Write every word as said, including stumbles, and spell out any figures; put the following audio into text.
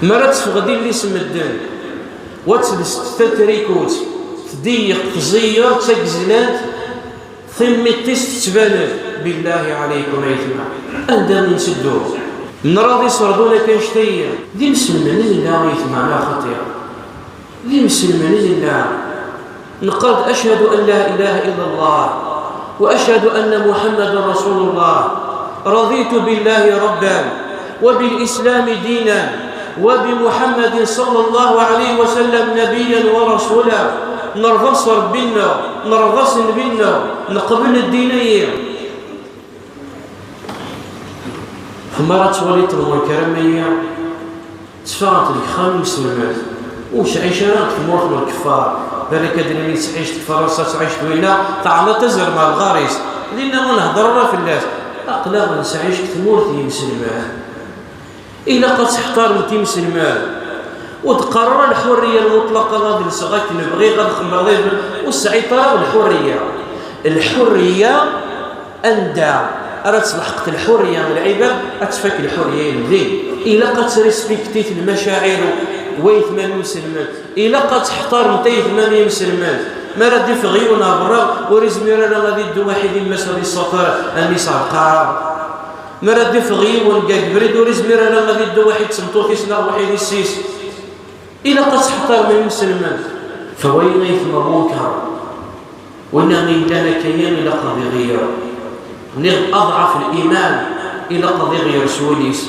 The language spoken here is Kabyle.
Mi ara teffeɣ d illi-s n medden, wa tles tatrikut, tdiyyeq, tẓeyyer, d tagezlant, timmiṭ-is tettban-d. Billahi ɛalaykum ayetma, anda i nteddu? Nraḍ iserḍunek annect-agi. D imselmen i nella ayetma, neɣ xaṭi? D imselmen i nella. Neqqar-d: أشهد أن لا إله إلا الله، وأشهد أن محمدا رسول الله، رضيت بالله ربا، وبالإسلام دينا، وبمحمد صلى الله عليه وسلم نبيا ورسولا. Nerḍa s Ṛebbi-nneɣ, nerḍa s Nnbi-nneɣ, neqbel ddin-agi. Xemma ara twaliḍ lmunkar am aya, tteffɣent deg ixxamen n yiselman. Ur ttɛic ara deg tmurt n lkeffar. Balak ad d-nini tettɛic deg Fransa, tettɛic deg winna, teɛna tazrem ɣer lɣar-is. Dinna ur nhedder ara fell-as. Aql-aɣ nettɛic deg tmurt n yiselman. Ilaq ad teḥtarem timeselman. Ur d-qqar ara lḥurriya lmuṭlaqa, ad lseɣ akken bɣiɣ, ad xemmreɣ, ur tesɛiḍ ara lḥurriya. Lḥurriya anda ara tesleḥqeḍ lḥurriya n lɛibad, ad tfak lḥurriya n din. Ilaq ad trisbiktit lmacaɛir n waytma n imselmen. Ilaq ad teḥtarem aytma n imselmen. Mi ara d-iffeɣ yiwen ɣer berra, ur izmir ara ad iddu waḥid i mma-s ad issaṭer allen-is ɣer lqaɛa. Mi ara d-iffeɣ yiwen deg ubrid, ur izmir ara ad iddu waḥid d tmeṭṭut-is neɣ waḥid d yessi-s. Ilaq ad teḥtarem imselmen. Fawayen aytma, lmunkar. Winna i yellan akka-ya ilaq ad iɣeyyer. Nniɣ aḍɛaf liman ilaq ad iɣeyyer s wul-is.